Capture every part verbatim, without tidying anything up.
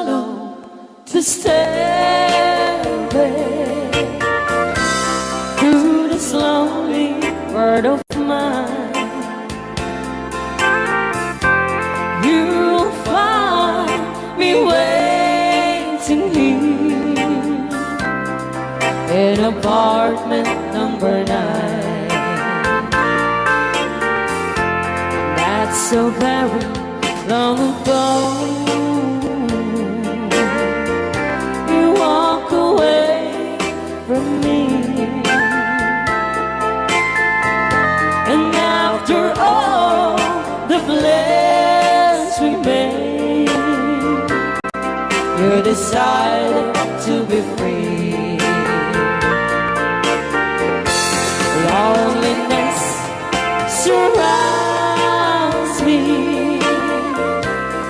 alone to stay away through this lonely world of mine. You'll find me waiting here in apartment number nine. That's so very long ago. You walk away from me. And after all the plans we made, you decided to be free. Loneliness surrounds me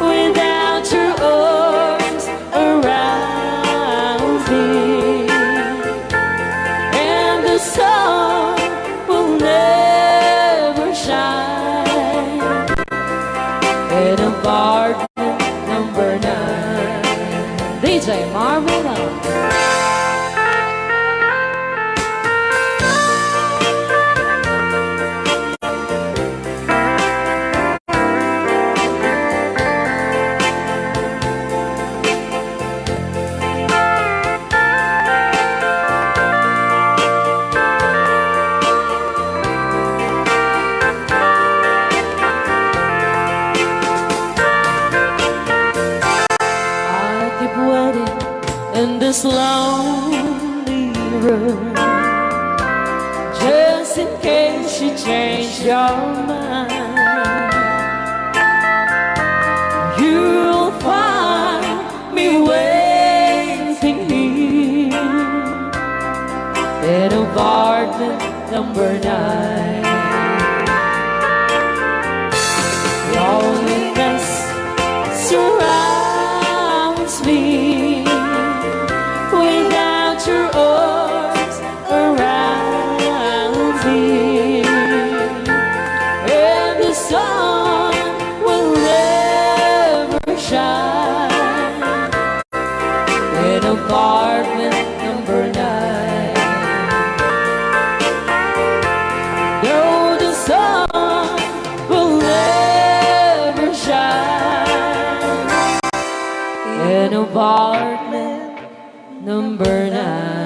without your arms around me, and the sun will never shine in apartment number nine. D J Marvin. I keep waiting in this lonely room, just in case you change your mind. You'll find me waiting here in apartment number nine. Loneliness surrounds me without your arms around me, and the sun will never shine in apartment number nine. Though the sun will never shine in apartment number nine.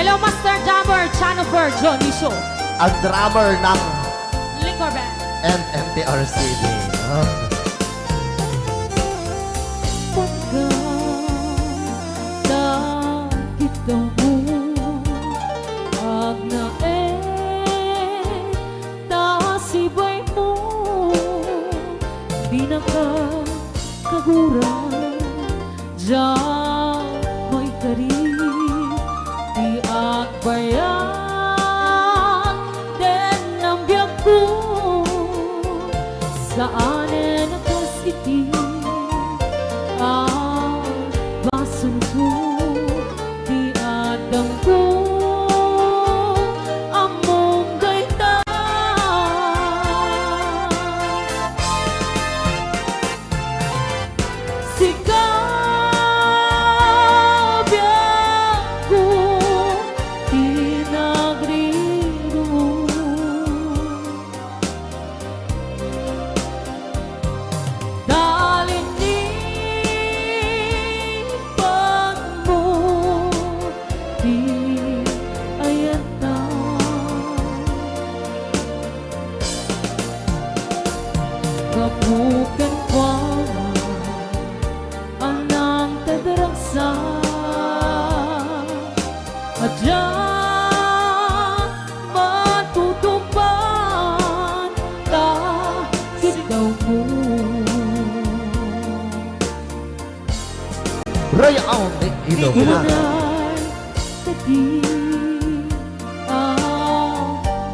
Hello, Master Drummer Jennifer Dionisio. Ang drummer ng Liquor Band. And M T R C D. Ah. Pagka takit daw mo, agnaed ta sibay mo, di na ka kagura, diak maikari ti agbayag ken biagko. Saanen a kas iti a basolko ti addangko, ammom dayta. Sika, biagko, ti nagrirong. Dalin ni pagmo ti ayanta. Gapu kenkuana, anang tadaragsa, a diak matutupad ta kidawmo. Ray-aw ni Ilongga. Ilongga. Dagiti a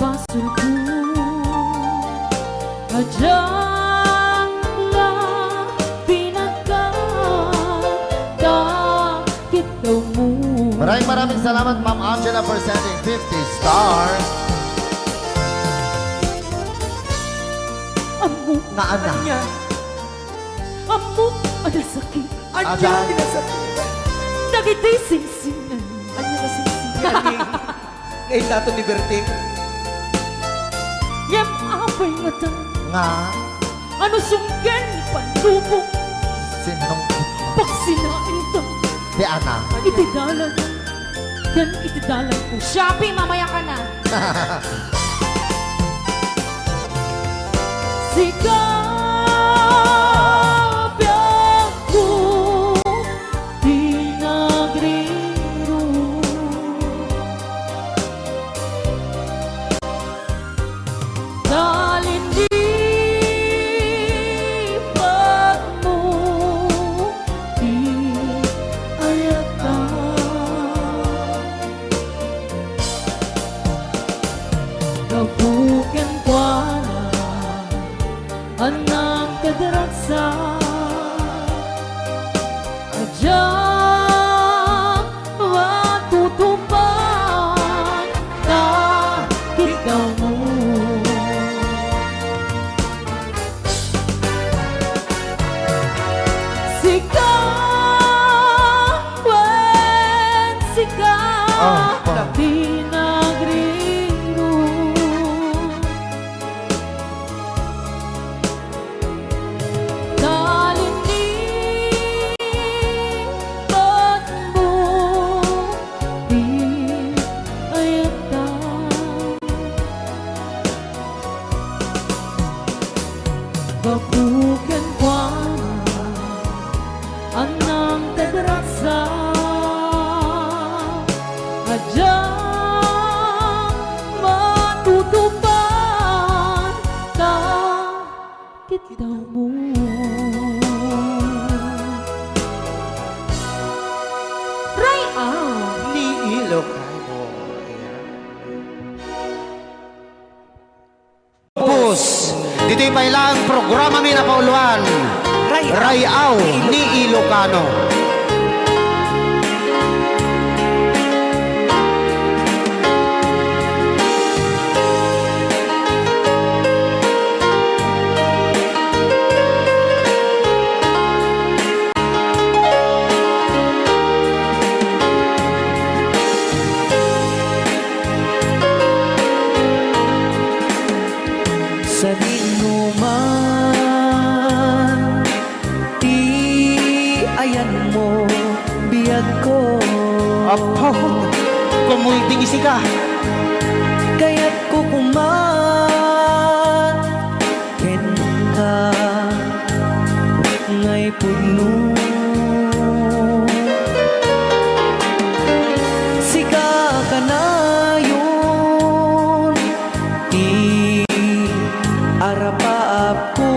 basolko, a diak la pinagka ta kidawmo. Maraming, maraming salamat, Ma'am Angela, for sending fifty stars. Ammok nga anak. Ania? Ammok a nasakit. Ania ti nasakit? Dagiti singsingan. Ania nga singsingan? Ngayon nato ni Berting. Ngem apay ngata? Nga? Ano sungken ni panlubong? Sinong pagsinainta? Ti anak. Iti dalan. Ken iti dalan ko. Shopee, mamaya ka na. Sika, biagko, ti nagrirong. Dalin ni pagmo ti ayatna. Gapu kenkuana, anang tadaragsa, a diak matutupad ta kidawmo. Sika, wen sika, ah, ah, ti nagrirong. Dalin ni pagmo ti ayatna. Gapu kenkuana, anang tadaragsa, a diak matutupad ta kidawmo. Ray-aw ni Ilocano. Ayan. Pus, ditoy pay laeng programami a napauluan, Ray-aw ni Ilocano. Sadinoman ti ayanmo. Multing isika. Kayatko koma kenka, ngay pudno. Sika kanayon ti arapaapko.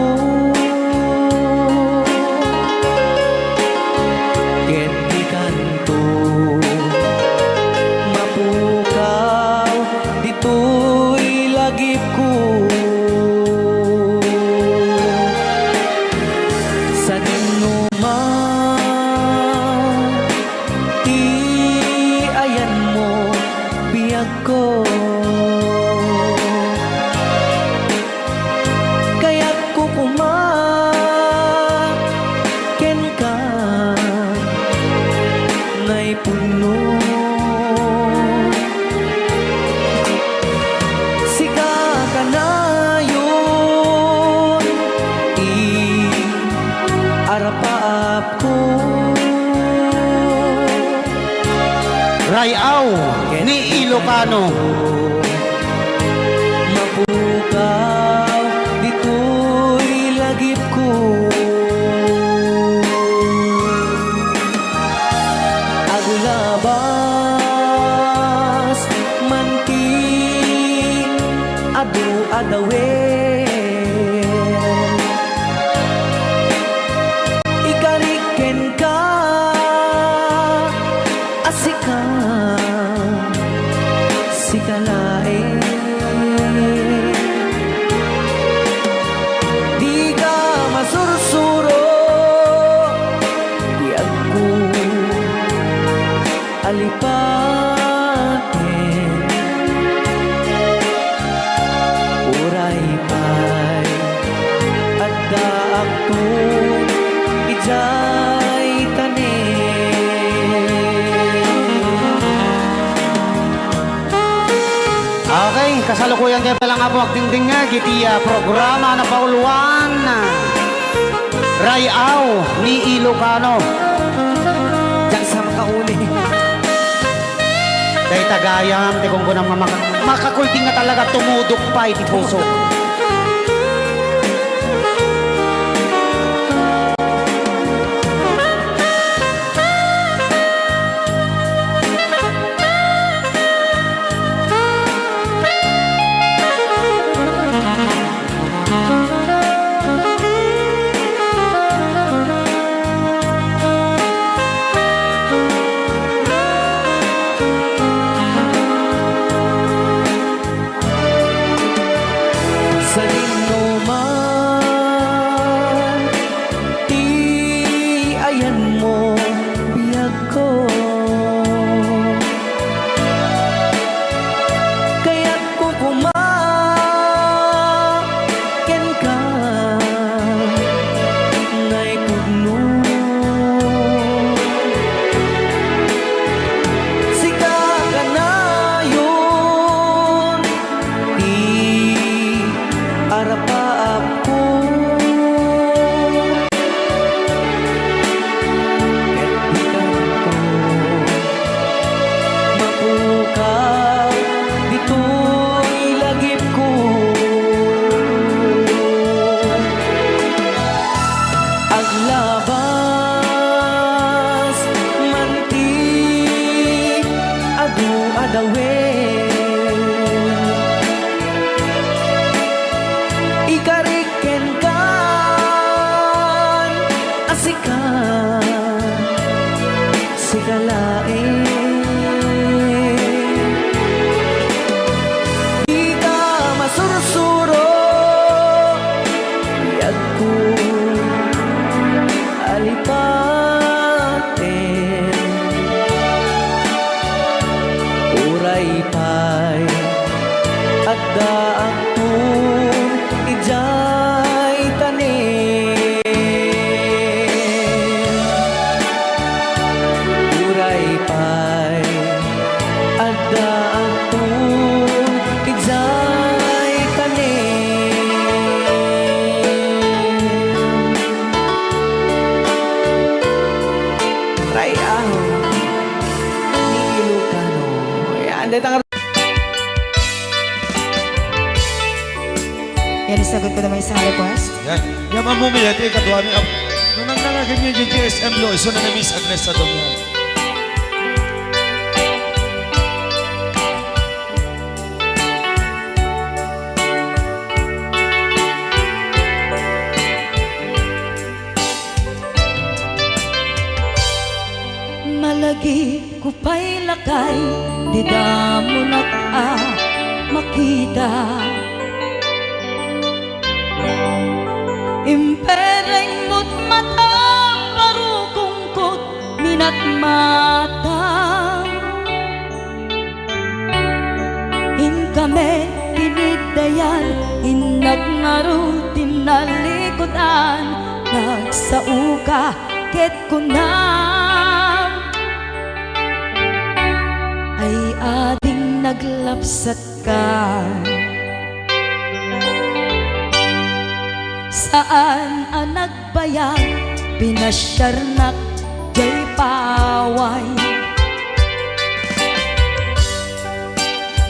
Ket dikanto mapukaw ditoy lagipko. Sadino man ti ayanmo, biagko. Kayatko koma kenka, ngay pudno. Sika kanayon ti arapaapko. Ray-aw ni Ilocano. Mapukaw ditoy lagipko. Aglabas man ti adu a dawel. Ikarik kenka a sika, sika laeng. Dika masursuro, biagko, alipaten. Uray pay addaakto idiay tanem. Okay, kasalukuyan tayo pala nga po agdingdingag iti, ah, programa na pauluan, ah, Ray-aw ni Ilocano. Diyan sa makauli. Dayta gayam ti kunkunam nga maka-, makakulting nga talaga tumudok pay ti puso. Sadino man ti ayanmo, biagko. Kayatko koma kenka, ngay pudno. Sika kanayon ti arapaapko. Ket dikanto mapukaw ditoy lagipko. Aglabas man ti adu a dawel. Ikarik kenka a sika, sika laeng. Dika masursuro, biagko, alipaten. Uray pay addaakto idiay tanem. Uray pay addaakto idiay tanem. Ray-aw ni Ilocano. Yan, isagot ko naman isang request. Yan. Yan, Ma'am Mumi, iti ikaduami. Ap-, nung nangnangagan niya yung G S M lo, iso na na Miss Agnes sa Domingo. Malagip ko pay lakay, dida mo nak a makita. Impereng mo't matam, barukong ko't minatmata. Inka met tiniddayan, innak ngarud tinnalikudan, nagsaoka ket kunam, ay ading naglapsatka. Saan a nagbayag, pinasiarnak jay paway.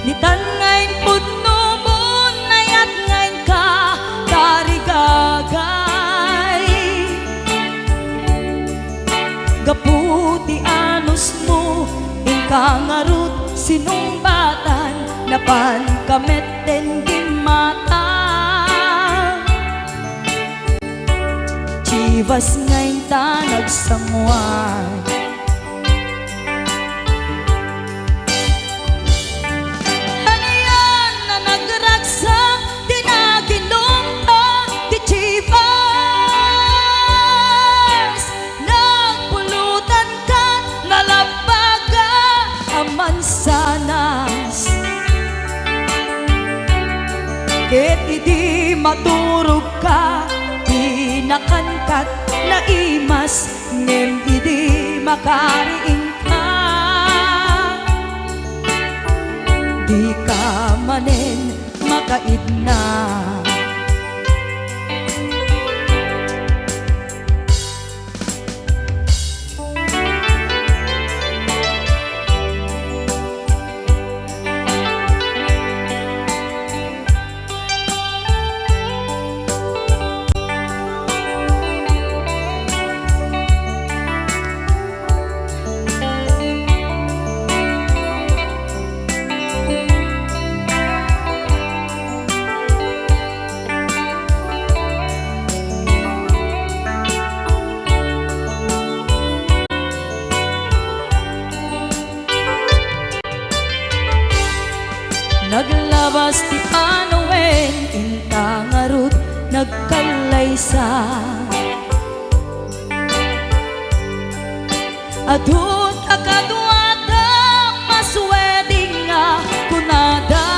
Nitan nga impudno mo, nayat nga inka tarigagay. Gapu ti anusmo, inka ngarud sinungbatan, napanka metten gimmata. Chivas nga inta nagsanguan. Anian a nagragsak ti naginumta ti Chivas. Nagpulutan kat nalabbaga a mansanas. Ket idi maturogka, pinakankat naimas, ngem idi makariingka, dika manen makaidna. Naglabas ti panawen, inta ngarud nagkallaysa. Adu ta kaduada, mas wedding nga kunada.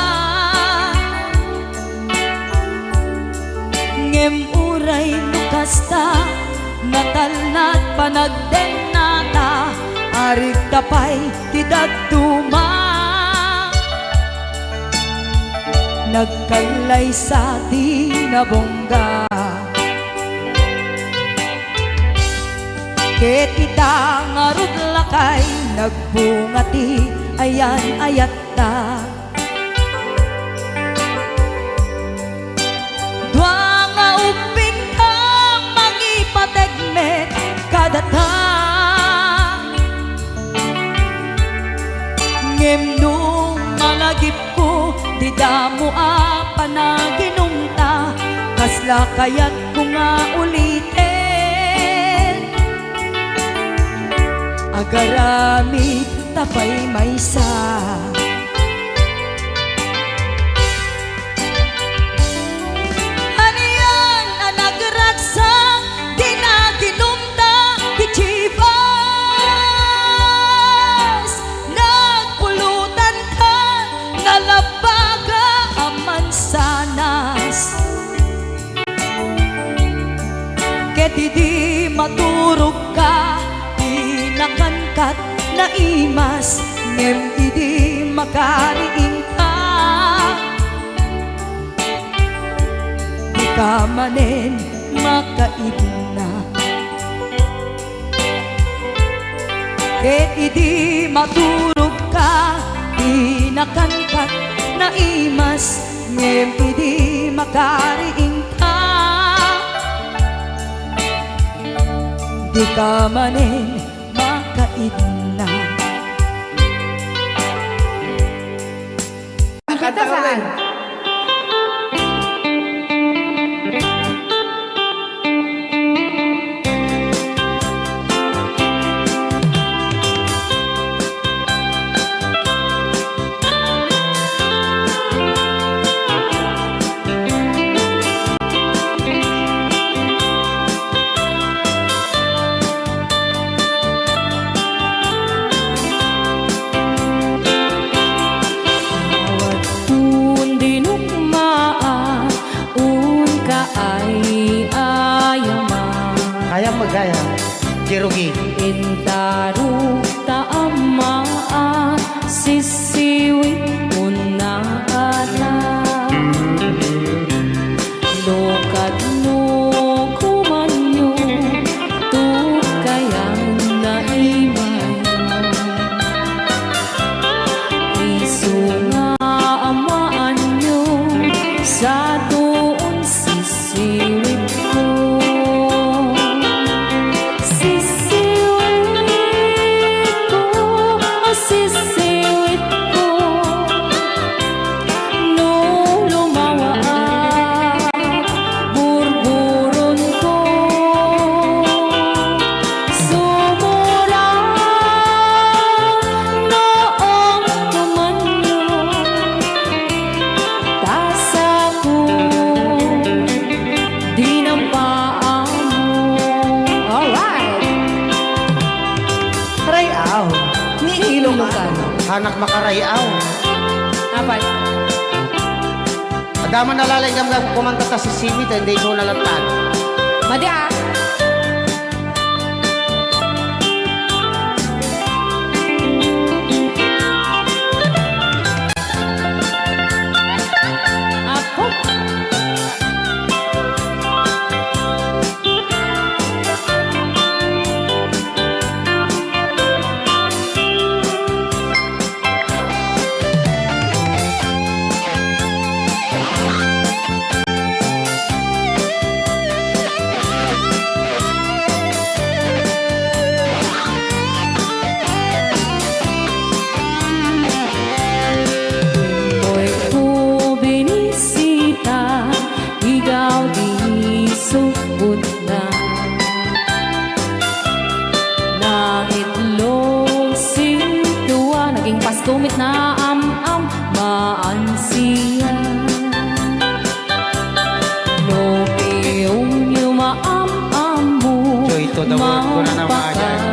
Ngem uray no kasta, natalna ti panagdennata, arigta pay ti dadduma. Nagkallaysa ti nabongga. Ket ita ngarud lakay, nagbunga ti ayan-ayatta. Dua nga ubbingta, mangipateg met kadata. Ngem no malagipko ti damo a panaginumta, kasla kayatko nga uliten? Agaramid ta pay maysa. Anian a nagragsak ti naginumta ti Chivas? Nagpulutan ka, nalabbaga a mansanas. Ket idi maturogka, pinakankat naimas, ngem idi makariingka, dika manen makaidna. Ket idi maturogka, di na Kantak naimas ngem idi makariingka, dika manen makaidna. Kanta saan? Awan kun dinukmaa, unka ay ayama. Kayam magaya, Jerugi. Intarok ta ammaa, sisiwit unna ada. No kadno komanyo, tukkayan na imayo. Isu nga amaanyo, satoon sisiwitko. Sisiwitko, sisiwitko. No lumawaak, burburonko. Sumurang noong kumanyo, ta sako dinampaanmo. Alright. Ray-aw, ni Ilocano. Hanak makaray-aw. Apat. Adda man nalalaing gamgam kumanta ta sisiwit, hindi ko nalatan. Madi, ah. Apo. Koy ko binisita, igaw di sukot na. Nangitlog sintua, naging pasto met na am-am, maansiya. No piyon yo maam-ammo, Joy to the world, kuna na, mga guys.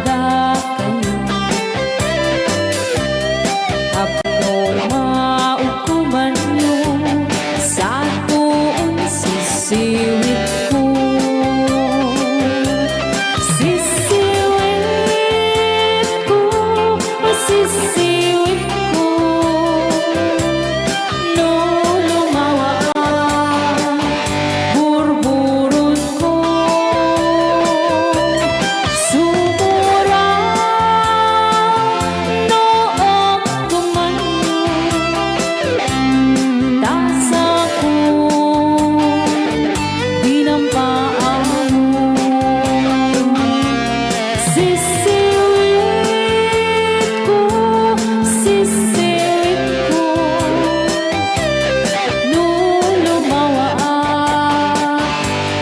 Magpakada kayo. Apno maukuman yo, satoon sisiwitko. Sisiwitko, sisiwitko. No lumawaak, burburonko. Sumurang noong kumanyo, ta sako dinampaanmo. Sisiwitko, sisiwitko. No lumawaak,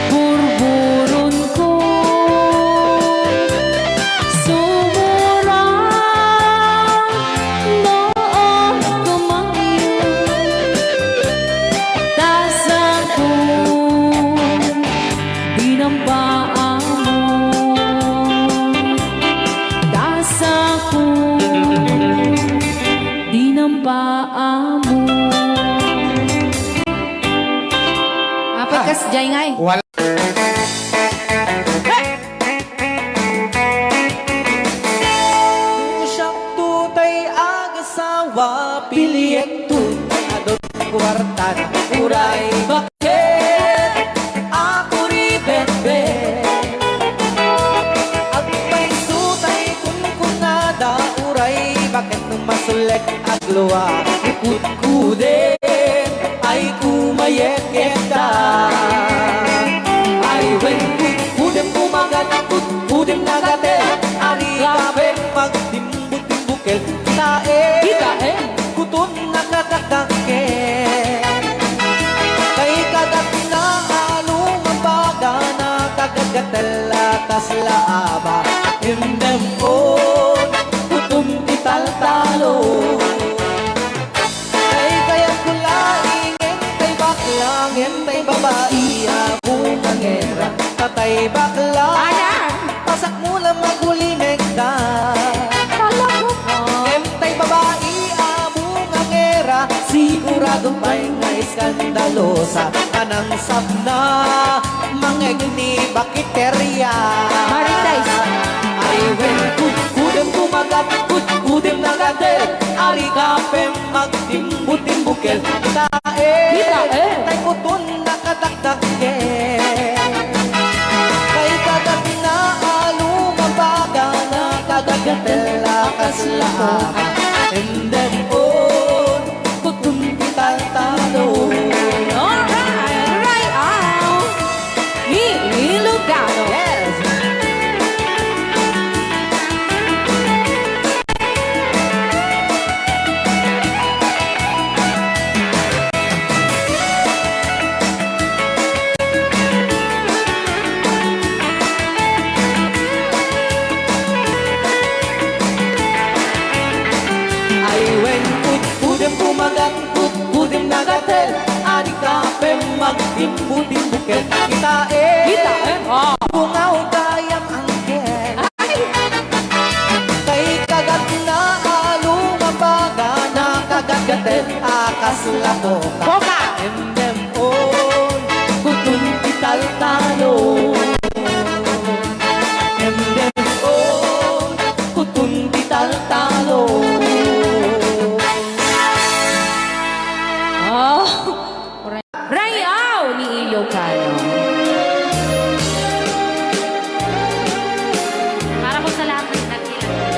burburonko. Sumurang noong kumanyo, ta sako dinampaanmo. Ta sako dinampaanmo. Apat kas jay ngay. Wala. Siak to tay agasawa, piliyek to adun kuarta na uray baket. Ako ni Betbet. Agpayso tay kunkunada, uray baket no masulek. Lua, ikudkudem, ay kumayeketa. Ay wen, kudkudem kumagat, kudkudem nagatel, ari kapen magtimbuk-timbukel, kitaem, kitaem, kuton nakadakdakkel. Kay kagat na alung a baga, nakagagatel a kasla a ba, imdem on, kuton ti taltalo. Tay kayatko laeng, tay bakla, ngem tay babai a bungangera. Tatay bakla, ayan, pasakmo la magulimekda. Talaga ka? Ngem tay babai a bungangera, sigurado pay nga iskandalosa. Anang sapna, mangegni bakiteria. Marites. Ay wen, kudkudem kumagat, kudkudem nagatel, ari kapen magtimbu-timbukel. Kitaem, kitaem, tay kuton nakadakdakkel. Kay kagat na alung a baga, nakagagatel a kasla a ba, imdem on, kuton ti taltalo. Alright, right out. Ni Ilocano. Yes. Ay wen, kudkudem kumagat, kudkudem nagatel, ari kapen magtimbu-timbukel. Kitaem, kitaem, ah, bungaw gayam angkel. Ay! Kay kagat na alung a baga, nakagagatel a kasla koka. Koka! Imdem on, kuton ti taltalo. Imdem on, kuton ti taltalo. Oh, rayaw ni Ilocano. Para po sa lahat ng nagkilala.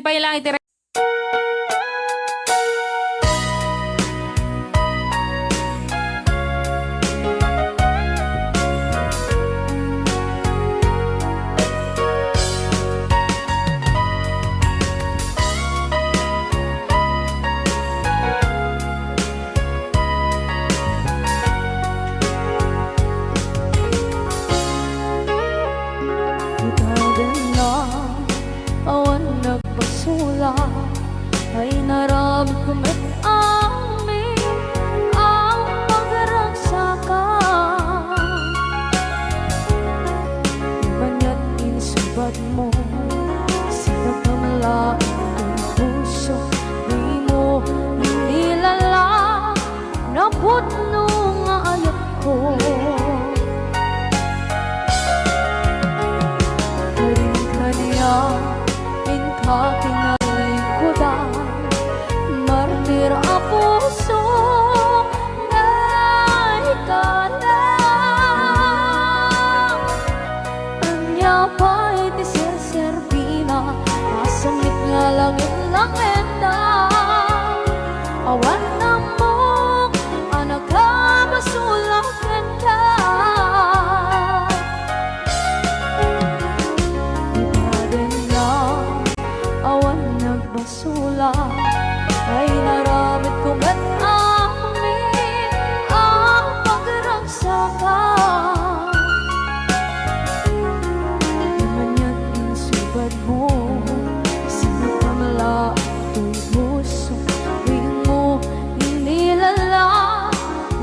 pay lang iti Itagan na awan nagpasulak, ay naramidko met amin a pagragsakak. Maniat insubadmo, sinakamla ang puso, dimo inilala, napudno nga ayatko. Karin kaniak, inka ti nalikudan, martir a puso, naikana. Ania pay ti serserbina, a semmit nga langit-langitna, awan ammok a nakapasulak kenka. Itagan na awan nagpasulak, ay naramidko met amin a pagragsakak. Maniat insubadmo, sinakamla toy puso, dimo inilala,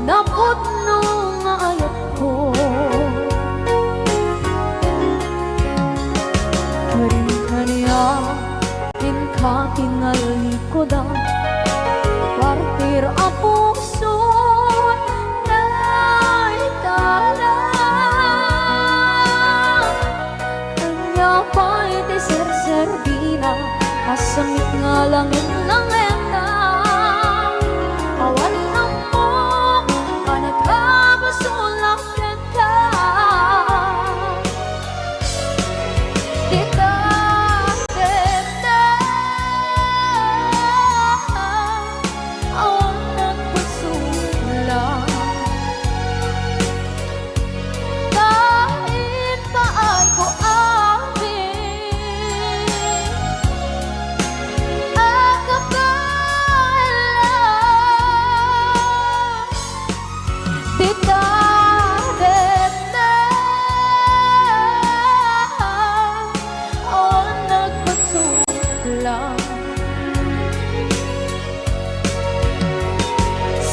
napudno nga ayatko. Karin kaniak, inka ti nalikudan, martir a puso, naikana. Ania pay ti serserbina, a semmit nga langit-langitna, awan ammok a nakapasulak kenka. Dita, dita, awan nagpasulak. Kain paay ko amin a kabaelan. Dita, dita, awan nagpasulak.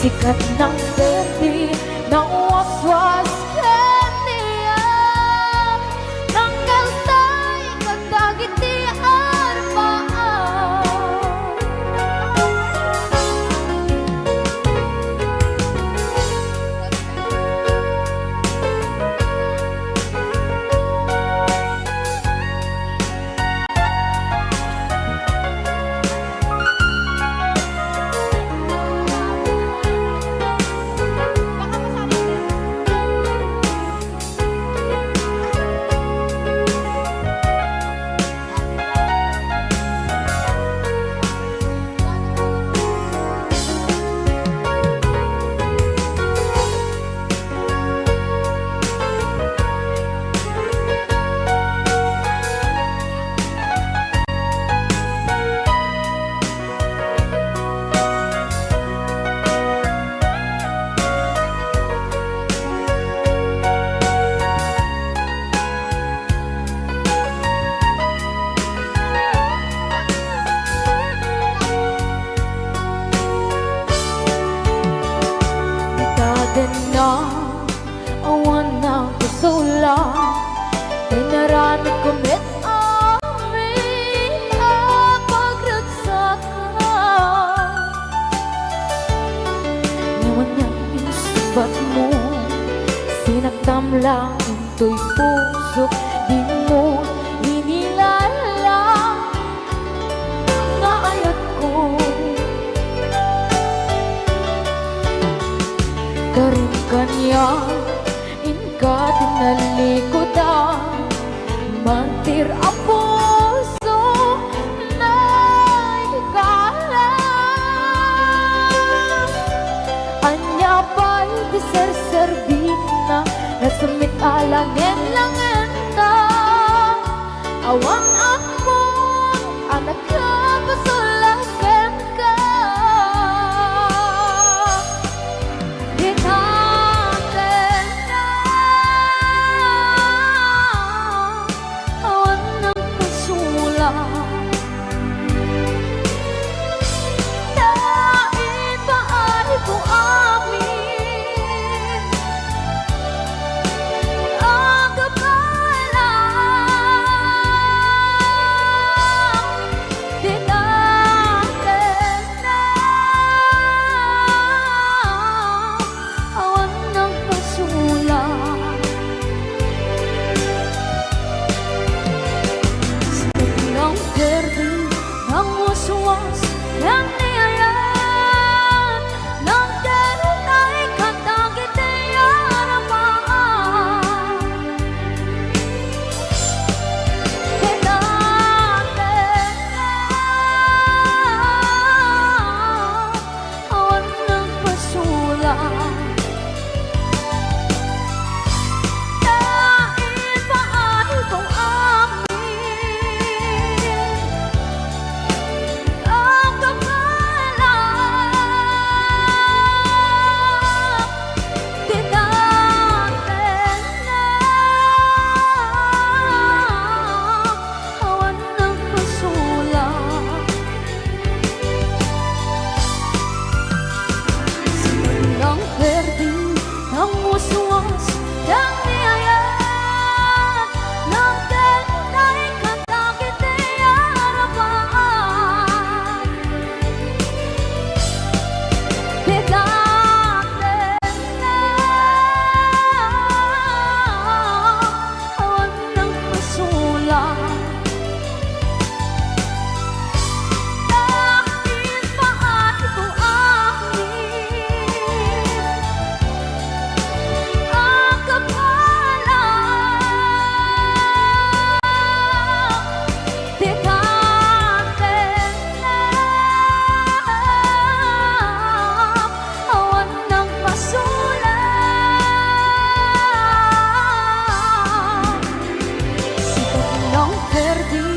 Sikat nang berdi, nawaswas kaniak. Nangkaltay kadagiti arpaam. Itagan na awan nagpasulak, inaramidko met amin a pagragsakak. Ngem ania insubadmo, sinaktam laeng toy pusok, dimo inilala nga ayatko. Karin kaniak, inka ti nalikudan, martir a puso, Langen-langenta, awan ammon a nagpapasulak kenka. Dita tenna, awan nagpasulak. Ta ipaayko amin a kappala. Dita tenna, awan nagpasulak. Sika ti nangperdi, nangwaswas, ken ni ayat, nangterutay kadagiti arapaak. Dita tenna, awan nagpasulak. Ta ipaayko amin a kappala. Dita tenna, awan nagpasulak. Sika ti nangperdi, nangwaswas, ken ni ayat, nangterutay kadagiti arapaak. Dita tenna, awan nagpasulak. Ta ipaayko amin a kappala. Dita tenna, awan nagpasulak. Sika ti nangperdi,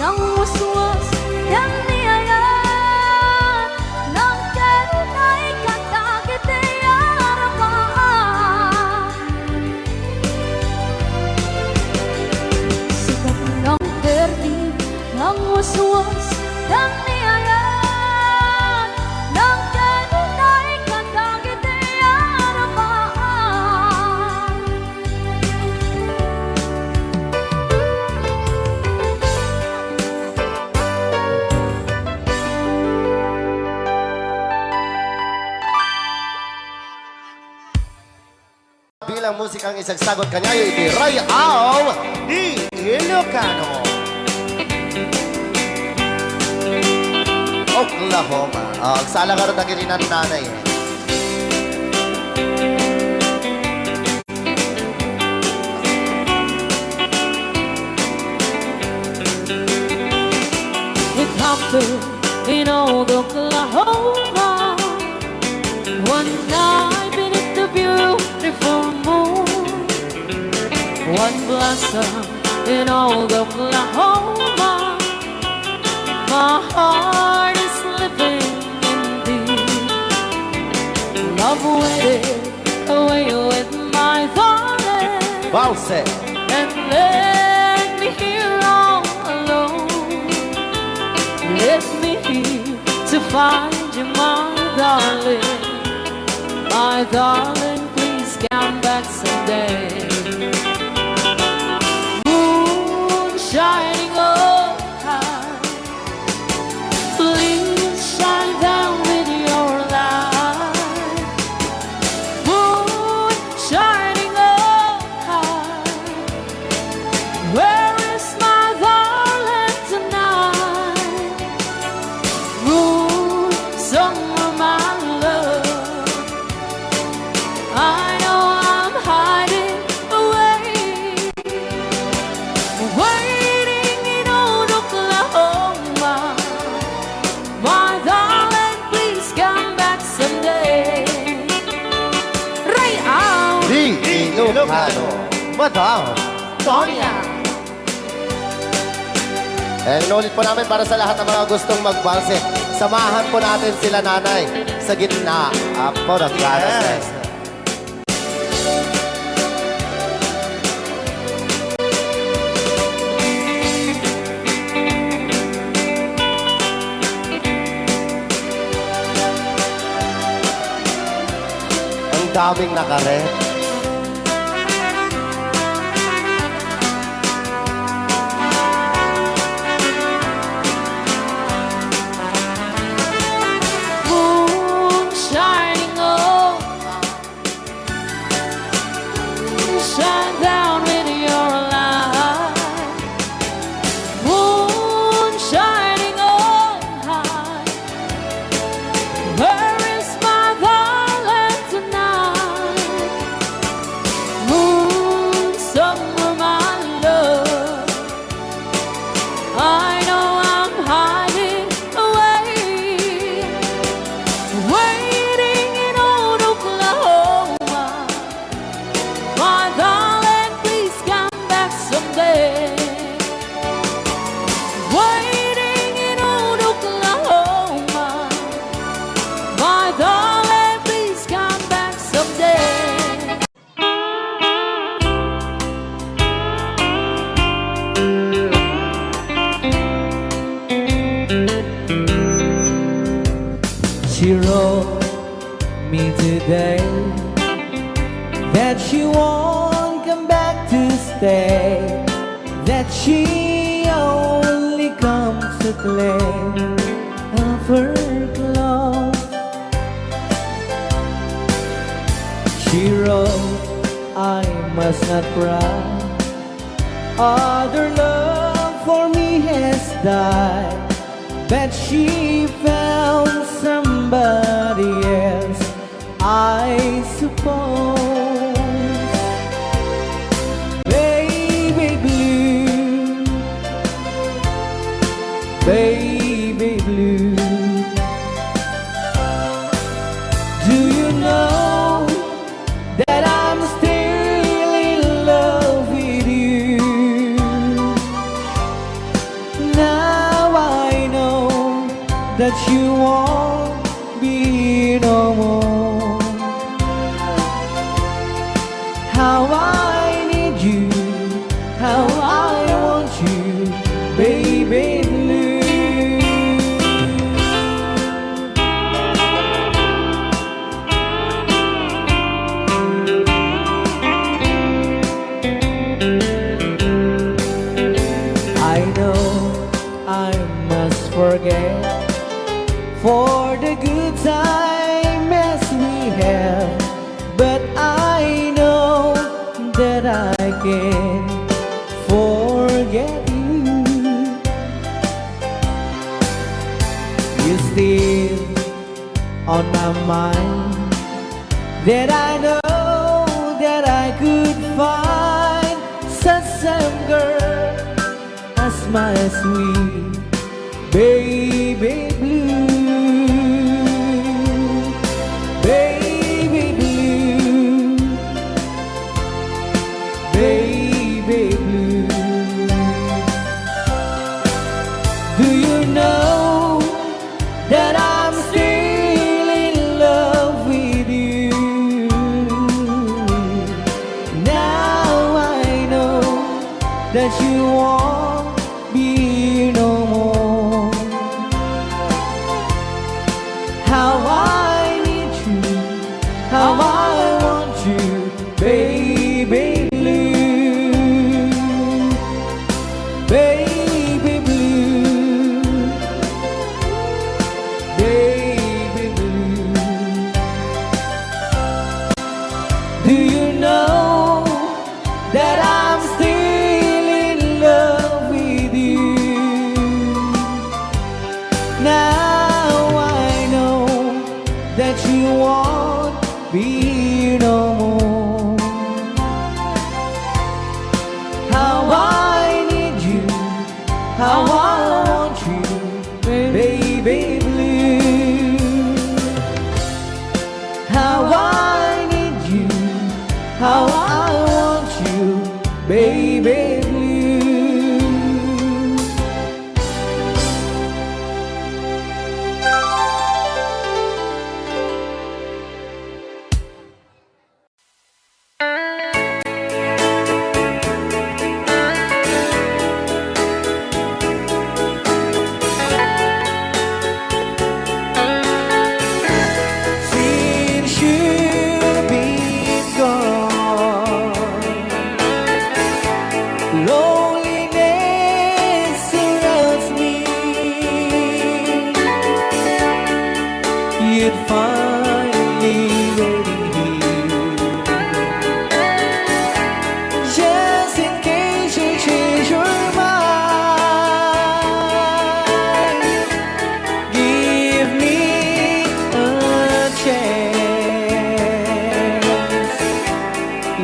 nangwaswas, ken ni ayat, nangterutay kadagiti arapaak. Sika ti nangperdi, nangwaswas, ken ni ayat, nangterutay kadagiti arapaak. Bilang musikang isagsagot kaniayo iti Ray-aw ti Ilocano. Oklahoma. Ah, agsala ngarud dagiti nannanay. It happened in old Oklahoma. One night beneath the beautiful moon, one blossom in old Oklahoma. My heart is living indeed. Love waited away with my darling. Bounce it. And left me here all alone. Left me here to find you, my darling. My darling, please come back someday. Moon shining overhead, please shine down with your light. Moon shining overhead, where is my darling tonight? Moon, somewhere, my love, I know I'm hiding away, waiting in old Oklahoma. My darling, please come back someday. Ray-aw ti Ilocano. Madam Sonia. And inulit po namin para sa lahat ng mga gustong magbalse. Samahan po natin sila nanay sa gitna. Apo, nagkalas na. Yes. Ang daming nakaret. Moon shining on, shine down with your light. Moon shining on high, where is my darling tonight? Moon, somewhere, my love, I know I'm hiding away, waiting in old Oklahoma. My darling, please come back someday. Waiting in old Oklahoma. My darling, please come back someday. She wrote me today that she won't come back to stay, that she only comes to play of her clothes. She wrote, "I must not cry. Other love for me has died, but she found somebody else, I suppose." Baby blue, baby blue, do you know that I'm still in love with you? Now I know that you won't be here no more. How I need you, how I want you, baby blue. I know I must forget for the good time as we had, but I know that I can't forget you. You still on my mind, that I know that I could find such same girl as my sweet baby blue. Baby blue, baby blue, do you know that I'm still in love with you? Now I know that you won't be here no more. How I need you, how I want you, baby blue, baby blue, baby blue. Do you know that I'm still in love with you? Now I know that you won't be here no more. How I need you, how I want you, baby blue. How I need you, how I want you, Finally waiting here. Just in case you change your mind, give me a chance.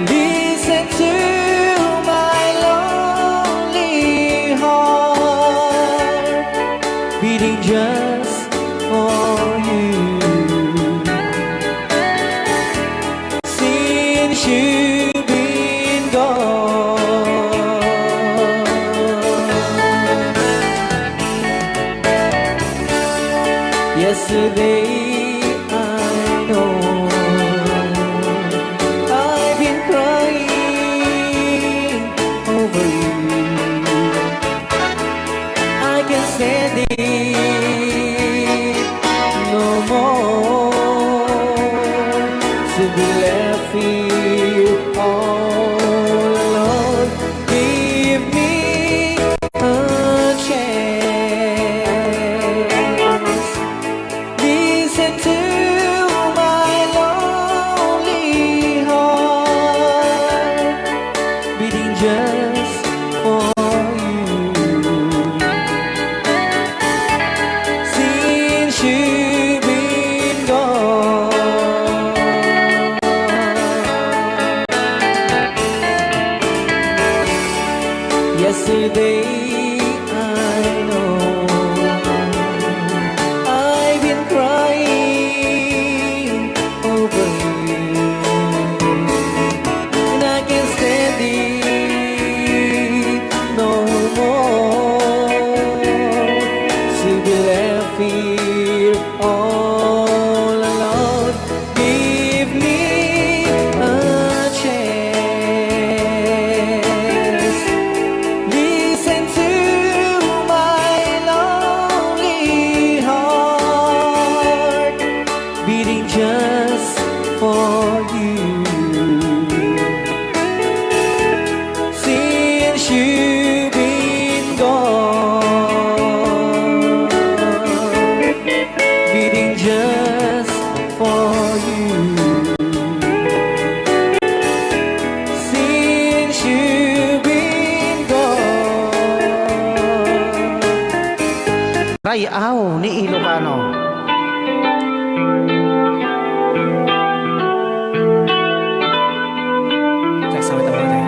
Listen to my lonely heart beating just for you. Since you've been gone, yesterday I know I've been crying over you. I can't stand it no more to be left here all alone. Give me a chance. Listen to my lonely heart beating just for you. Since you've been gone, yesterday I know I've been crying over you, and I can't stand it no more to be left here all alone. Give me a chance. Listen to my lonely heart beating just for you. Since you've been gone, beating just for you. Since you've been gone. Ray-aw ni Ilocano. Check, sa may tabang tayo.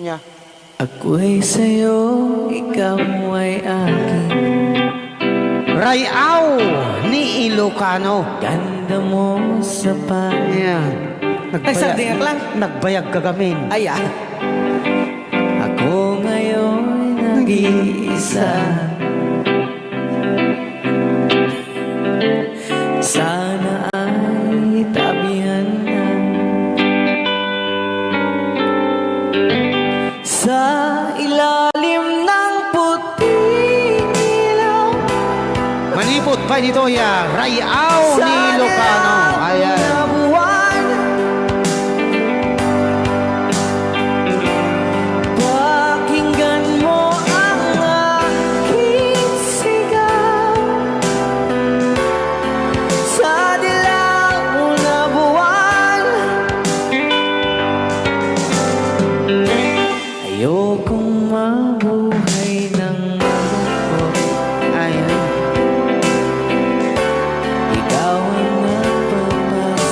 Nya. Ako'y sa'yo, ikaw ay akin. Ray-aw ni Ilocano. Ganda mo sa pangit. Ayan. Nagbaya-, Nagsagdingak lang. Nagbayag ka gamin. Ay, ah. Ako ngayon nag-iisa. Sana ay tabihan na sa ilalim ng puting ilaw. Manipod pay ditoy a Ray-aw ni Ilocano. Ayan. Pakinggan mo ang aking sigaw sa dilaw na buwan. Ayokong mabuhay ng malungkot. Ayan. Ikaw ang nagpapasaya.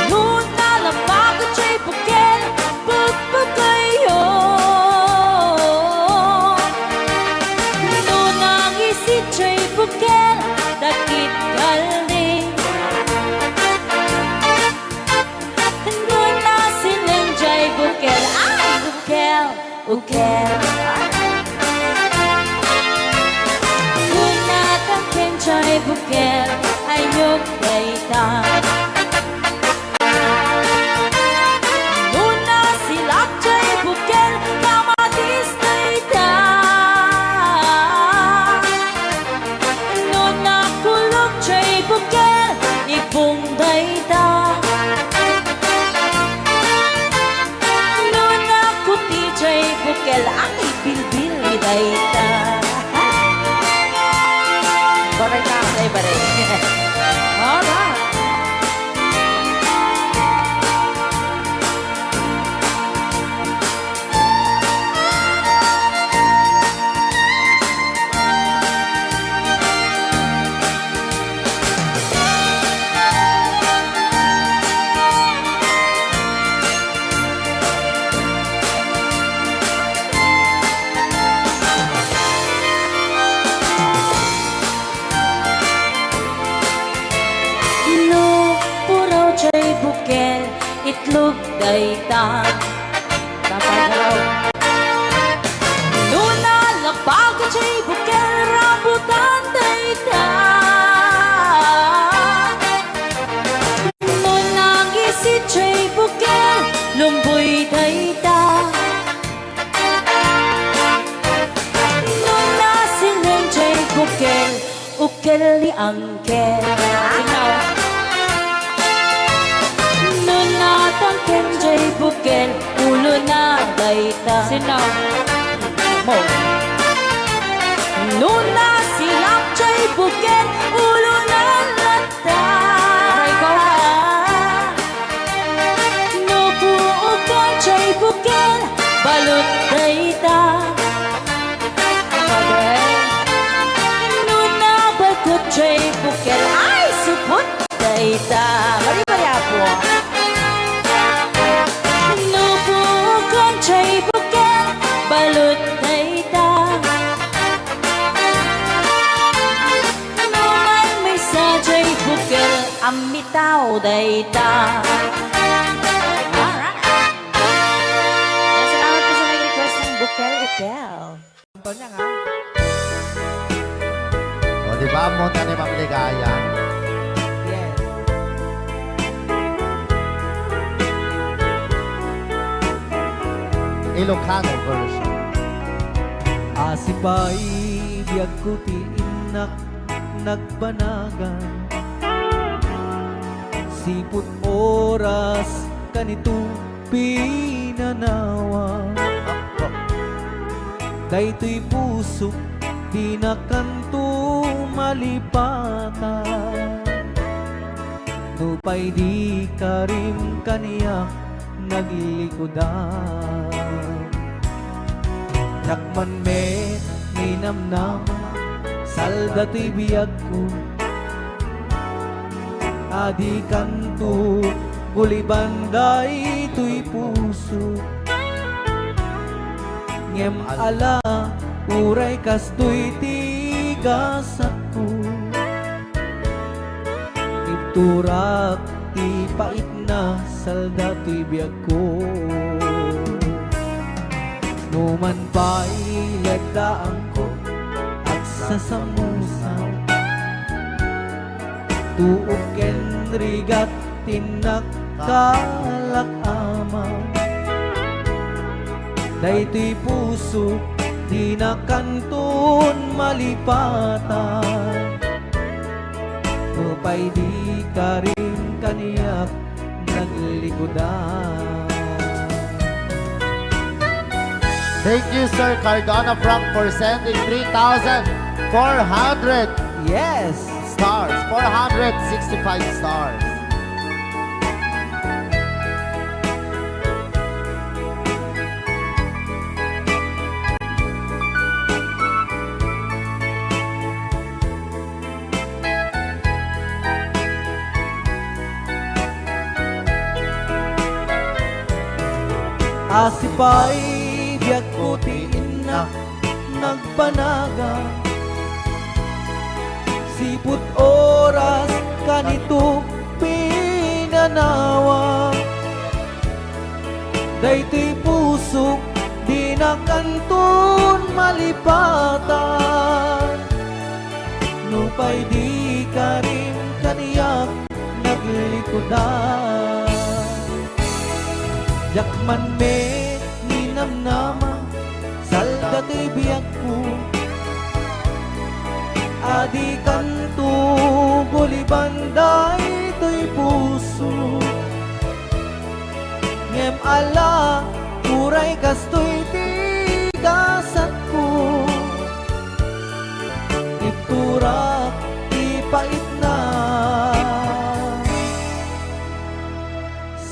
Nuna labago jay bukel, pukpukayyo. Nuna ngisit jay bukel, dakit kaldi. Nuna sileng jay bukel, ay, bukel. Ukel. Nuna tangken jay bukel, ayok dayta. Nuna silak jay bukel, kamatis dayta. Nuna kulok jay bukel, ibong dayta. Nuna kuti jay bukel, ang ibilbil dayta. Baray ka, ay, baray. Alright. No puraw jay bukel, itlog dayta. Dapat raw. Nuna labago jay bukel, rambutan dayta. Nuna ngisit jay bukel, lumboy dayta. Nuna sileng jay bukel, ukel ni Angkel. Sino? Nuna tangken jay bukel, ulo na dayta. Sino? Mo. Nuna silak jay bukel, ulo na latta. Aray ko. No puokan jay bukel, balut dayta. Nuna balkut jay bukel, ay, supot dayta. Bari-bari, Apo. No puokan jay bukel, balut dayta. No maymaysa jay bukel, ammitaw dayta. Alright. Ay, salamat po sa nag-request ng bukel-ukel. Ang Tonyang, ha? O, di ba? Ammon ka ni Ma'am Ligaya? Yes. Ilocano version. Asi pay biagko ti innak nagbanagan. Sipud oras kanito pinanawa. Daytoy pusok dina kanto malipatan. Nupay di karim kaniak naglikudan. Dakman met ninamnama, salda toy biagko. Adi kanto guliban daytoy puso. Ngem ala, uray kastoy ti gasatko. Ibturak ti paitna, salda toy biagko. Numan pay leddaanko, agsasamusa. Tuok ken rigat ti nakalak-aman. Daytoy puso, dina kanton malipatan. Nupay di karim kaniak naglikudan. Thank you, Sir Cardona Frank, for sending three thousand four hundred Yes. stars. Four hundred sixty-five stars. Asipay biagko ti innak nagpanaga. Sipud oras kanito pinanawa. Daytoy pusok dina kanton malipatan. Nupay di karim kaniak naglikudan. Diak man met ninamnama, salda ti biagko. Adi kanto guliban daytoy puso. Ngem ala, uray kastoy ti gasatko. Itturak ti paitna.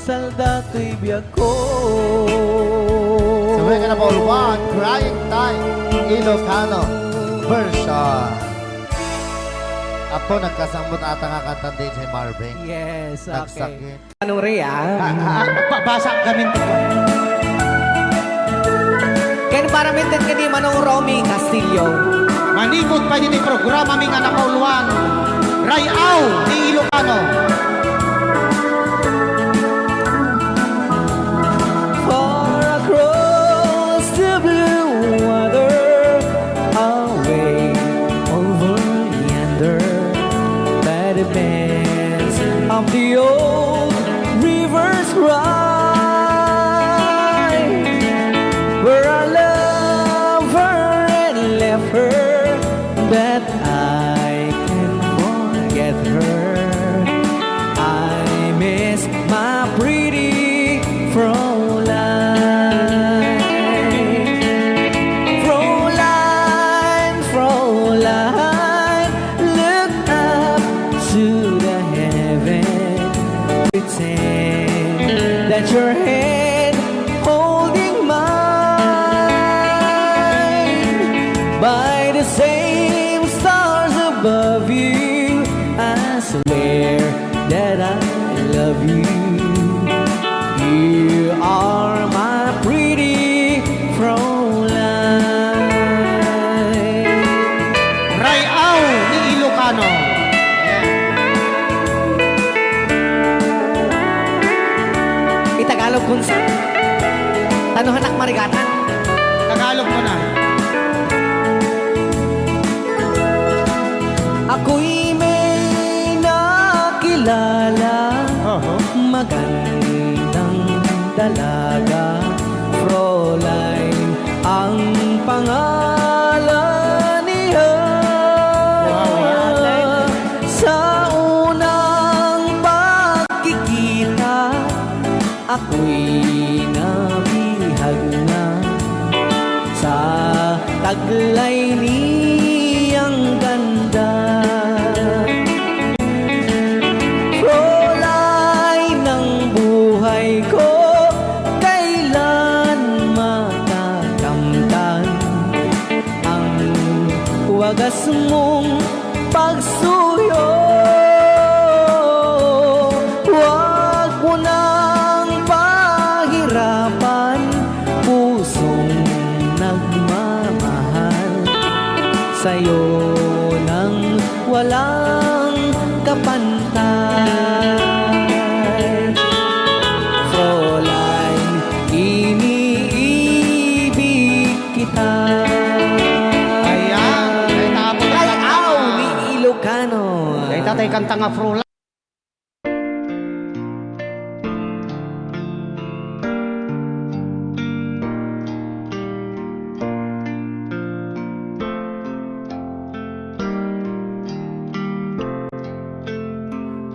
Salda toy biagko. Subay ka na, Paul Juan, Crying Time, Ilocano version. Apo, nagkasambot ata nga kanta ni D J Marvin. Yes, okay. Nagsakit. Manong Rhea. Ah, ah, ah, pa-, basa kami. Ken para met ket ni Manong Romy Castillo. Manipud pay ditoy programami nga nakauluan, Ray-aw ti Ilocano. Far across the blue water, away over yonder, by the bends of the old river's cry, where I love her and left her, but I can't forget her. I miss my pretty Fräulein. Fräulein, Fräulein, look up to the heaven. Pretend that your hand holding mine by the same stars above you. I swear that I love you. You are my pretty Fräulein. Ray-aw ni Ilocano. Itagalog kunsa? Tano hanak marigatan. Tagalog mo na. Ako'y may nakilala, Oho. Magandang dalaga, Fräulein ang pangalan niya. Wow. Sa unang pagkikita, ako'y nabihag na sa taglay niyang ganda. Fräulein ng buhay ko, kailan matakamtan ang wagas mong pagsuyo. Huwag mo nang pahirapan, pusong nagmamahal, sa'yo nang walang kapantay. Fräulein, iniibig kita. Ayan, ay tapos. Ray-aw ni Ilocano. Ay, tatay, kanta nga, Fräulein.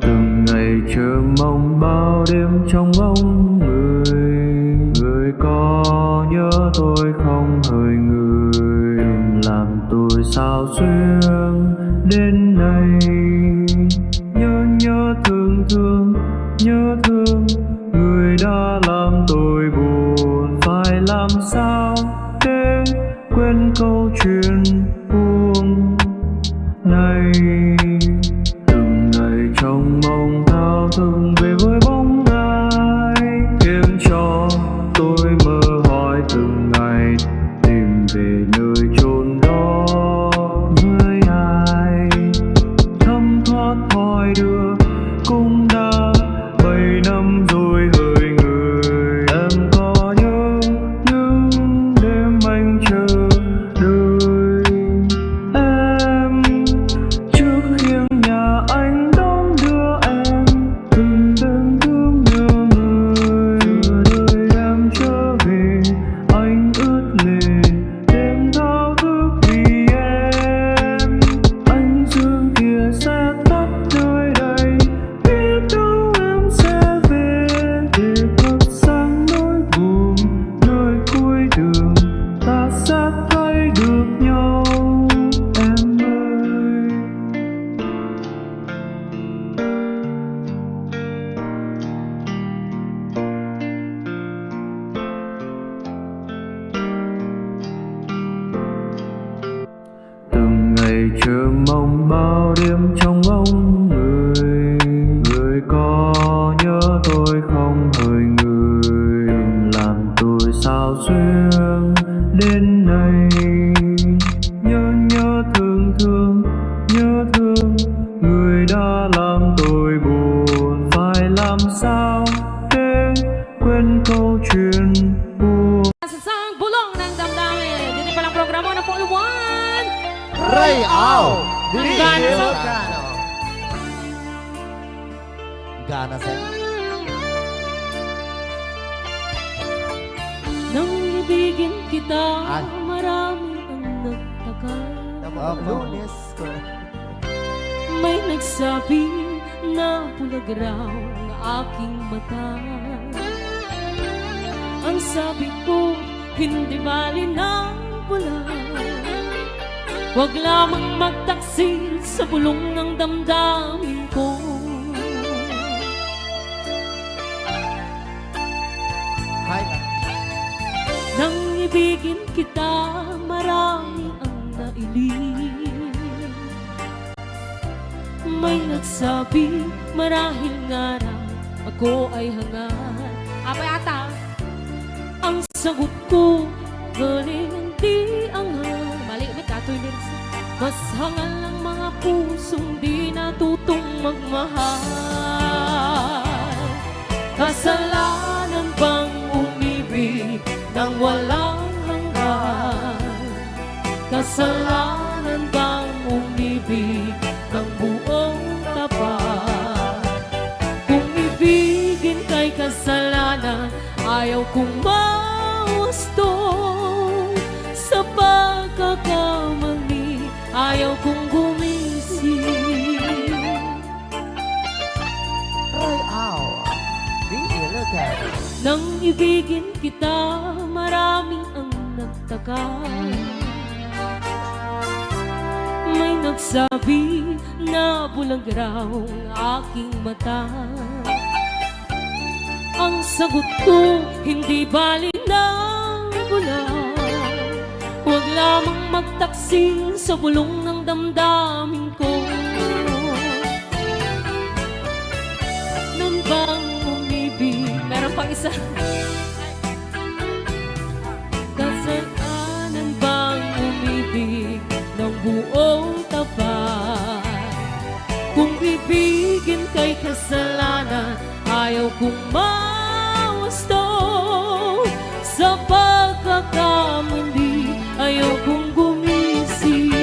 Từng ngày chờ mong bao đêm trông ngóng người, người có nhớ tôi không hơi người, đừng làm tôi sao xuyên đến nay. Nhớ, nhớ, thương, thương, nhớ, thương, người đã làm tôi buồn, phải làm sao để quên câu chuyện buồn này. Từng ngày trong mong thao thức về với bóng ai, khiến cho tôi mơ Hai đứa cũng đã bảy năm rồi hỡi người. Em có nhớ những đêm anh chờ đợi em trước hiên nhà anh đón đưa em. Từng đêm thương nhớ người, chờ đợi em trở về, anh ướt lệ, đêm thao thức vì em. Anh sương kia sẽ tắt nơi đây, biết đâu em sẽ về, để quên sang nỗi buồn, nơi cuối đường ta sẽ thấy được nhau, em ơi. Từng ngày chờ mong bao đêm trong bóng người. Người có nhớ tôi không hỡi người? Đừng làm tôi sao xuyên đến nay. Nhớ, nhớ thương thương, nhớ thương. Người đã làm tôi buồn, phải làm sao để quên câu chuyện buồn. Sa sang bulong ng damdamin. Dito palang programa na po iwan. Ray Au! Ang gana sa Gana sa Nang ibigin kita, Ay. Marami ang nagtaka. Tama, Opo. Lunes ko. May nagsabi na bulag raw ang aking mata. Ang sabi ko, hindi bali na bulag. Huwag lamang magtaksil sa bulong ng damdamin ko. Hi, Nang ibigin kita, marami ang nailing. May nagsabi, marahil nga raw ako ay hangal. Apay ata? Ang sagot ko, galing ang di anghal. Mali, may katoy lyrics. Mas hangal ang mga pusong di natutong magmahal. Kasalanan bang umibig nang walang hanggan? Kasalanan bang umibig ng buong tapat? Kung ibigin kay kasalanan, ayaw kong mahusto. Sa pagkakamali, ayaw kong gumising. Ray Au, di Ilocano. Nang ibigin kita, marami ang nagtaka. May nagsabi na bulag raw ang aking mata. Ang sagot ko, hindi bali na bulag. Huwag lamang magtaksil sa bulong ng damdamin ko. Nan bang umibig? Meron pang isa. Kasalanan bang umibig ng buong tapat? Kung ibigin kay kasalanan, ayaw kong mahusto. Sa pagkakamali, ayaw kong gumising.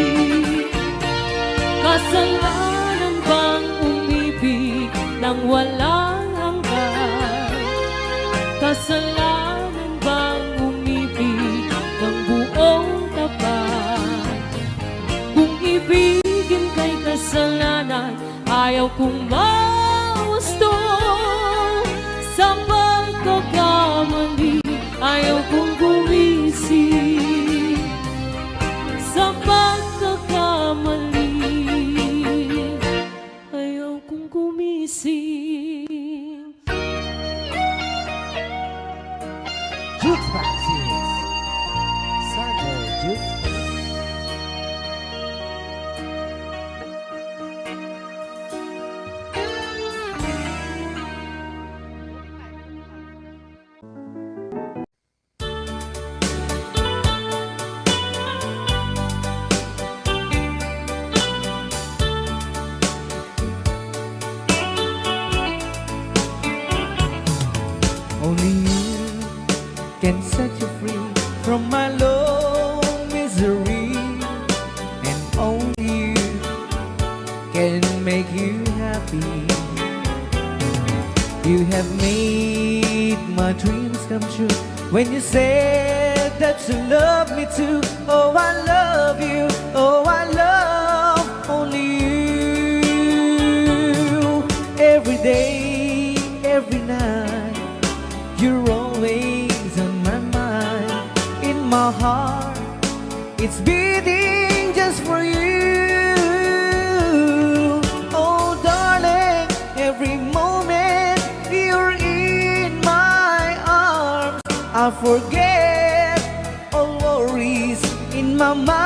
Kasalanan bang umibig ng walang hanggan? Kasalanan bang umibig ng buong tapat? Kung ibigin kay kasalanan, ayaw kong mahusto. Sa pagkakamali, ayaw kong gumising. Sa pagkakamali, ayaw kong gumising. Jukebox Hits. Sunday Jukebox. You have made my dreams come true. When you said that you love me too, oh, I love you, oh, I love only you. Every day, every night, you're always on my mind. In my heart, it's beating just for you. Oh, darling, every moment you're in my arms, I forget all worries in my mind.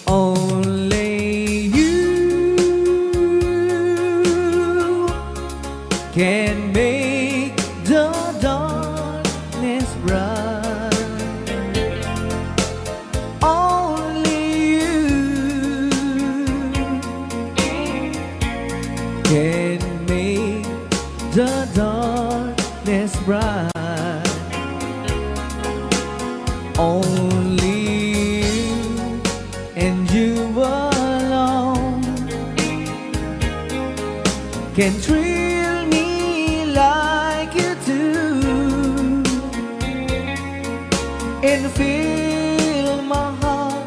Only you can make the darkness bright. Only you can make the darkness bright. Only you and you alone can thrill me like you do and fill my heart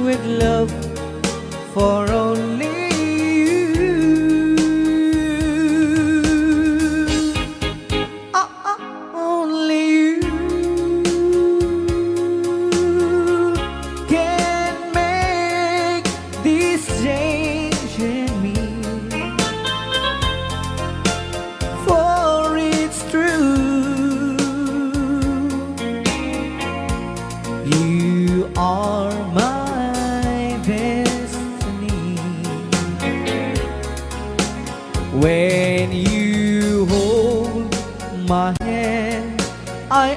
with love for only you. Ah, ah, only you can make this change in me. For it's true, you are my destiny. When you hold my hand, I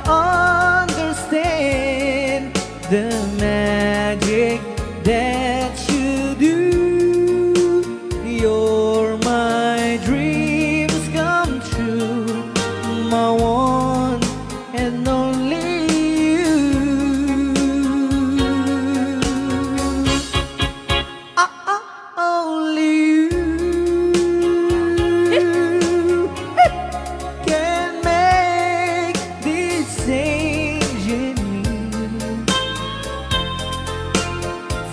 understand the magic that you do. You're my dreams come true, my one and only you. Ah, ah, only you can make this change in me.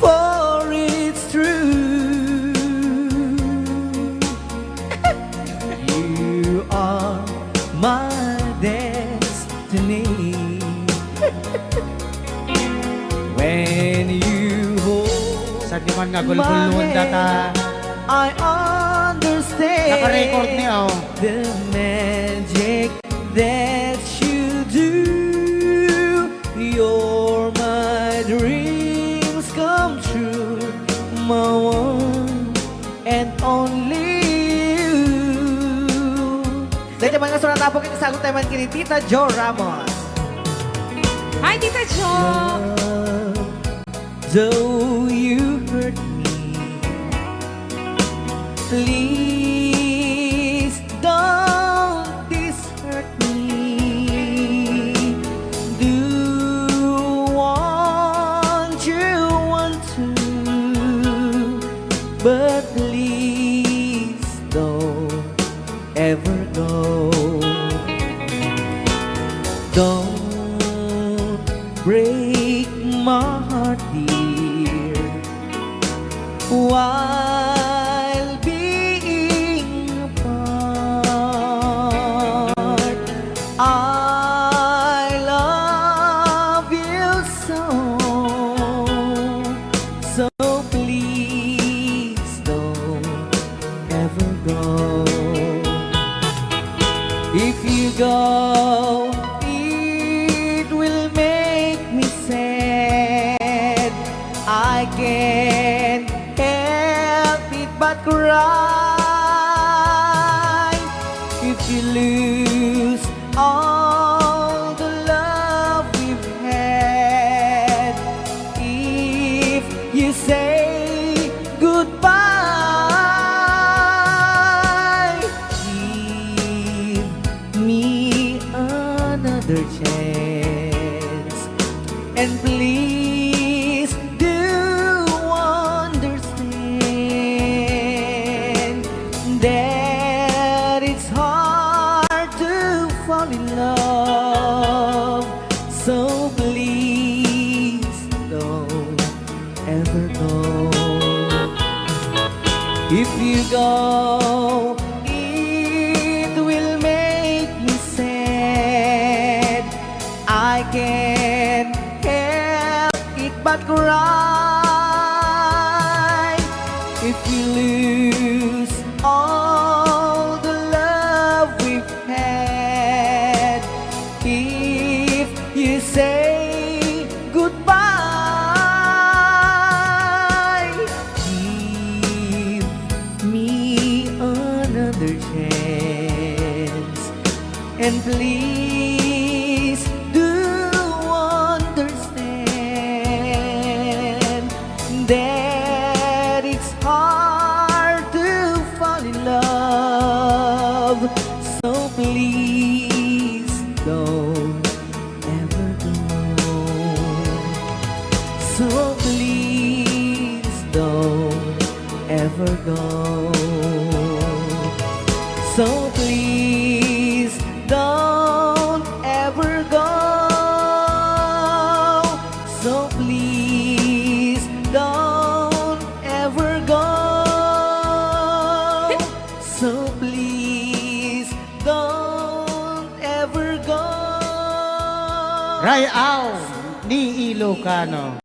For it's true, you are my destiny. When you hold Saan di man nga gulgulon data? I understand Naka-record ni, oh. The magic that you do. You're my dreams come true, my one and only you. Dayta man nga surat, apo, ket isaguttayo man ken ni Tita Jo Ramos. Hi, Tita Jo! Love, though you hurt me, please don't desert me. Do want you want to, but please don't ever go. Don't break my heart, dear, while being apart. I love you so, so please don't ever go. If you go, it will make me sad. I can't help it but cry. You lose all the love we've had if you say goodbye. Give me another chance, and please do understand that it's hard to fall in love. So please don't ever go. If you go, it will make me sad. I can't help it but cry. If you lose all the love we've had, if you say goodbye, give me another chance. And please do understand that it's hard to fall in love. So please don't ever go. So please don't ever go. So please don't ever go. So please don't ever go. So please don't ever go. Ray-aw ni Ilocano.